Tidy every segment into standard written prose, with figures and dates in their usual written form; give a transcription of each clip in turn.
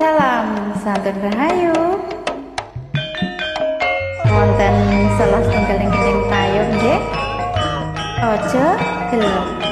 Salam santun rahayu. Wonten salah setunggaling gending tayub nggih. Aja gelo.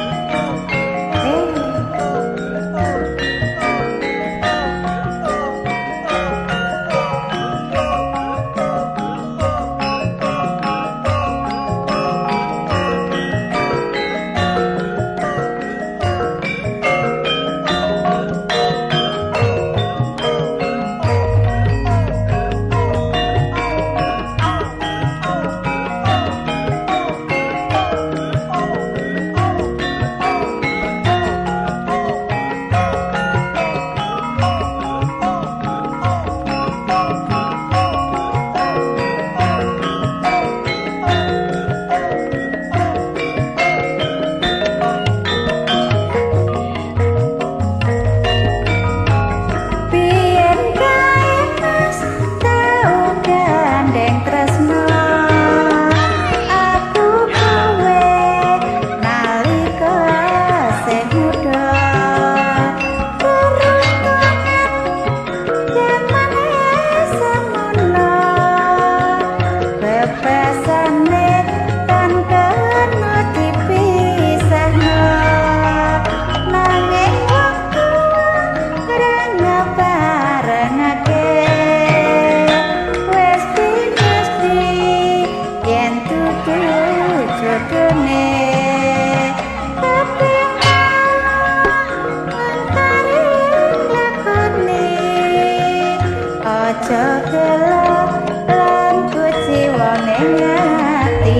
Aja gelo lan kuciwa ning ati.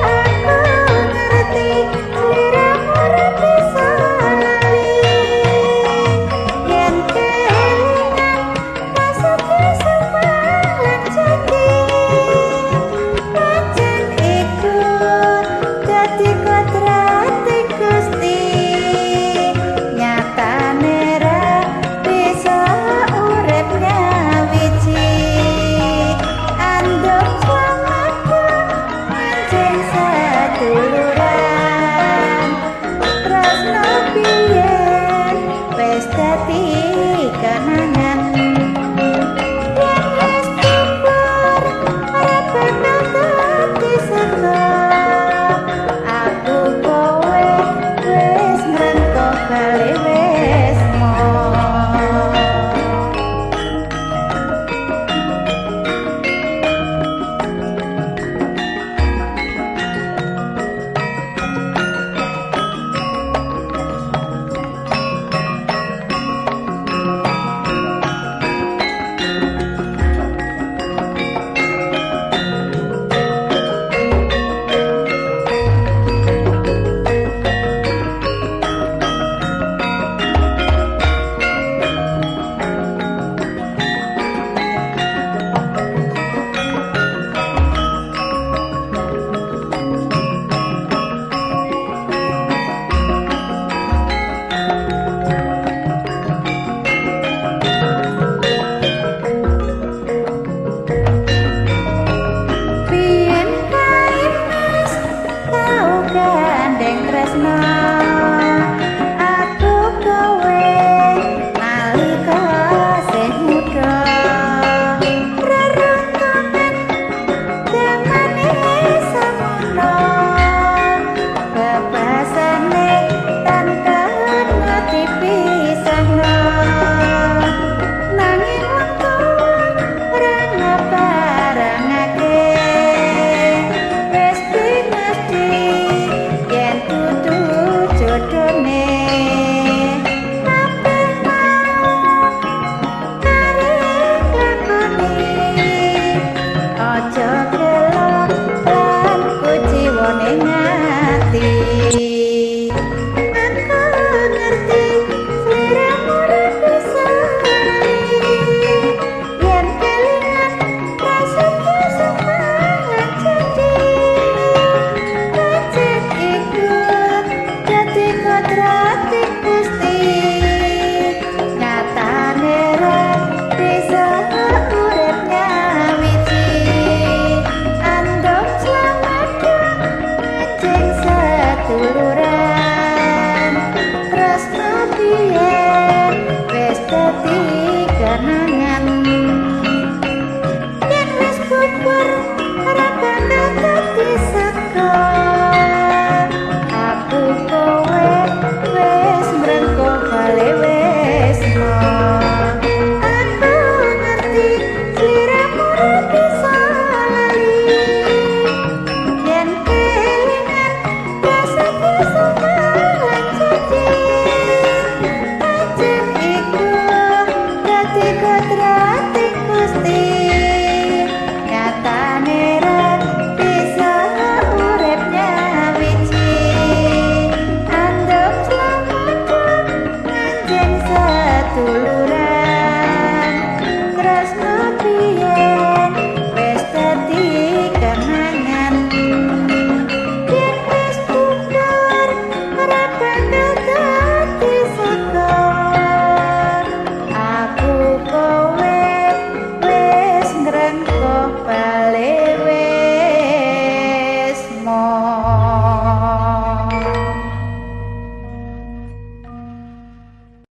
Aku ngerti sliramu ora bisa lali. Yen kelingan rasane sumpah lan janji. Pancen iku dadi kodrate Gusti. Nyatane ra bisa urip nyawiji. Anduk slametku anjing seduluran. Tresno biyen wis dadi kenangan. Yen wis bubar ora bakal dadi sego. Aku kowe wis ngrengkuh bali wis moh. Dadi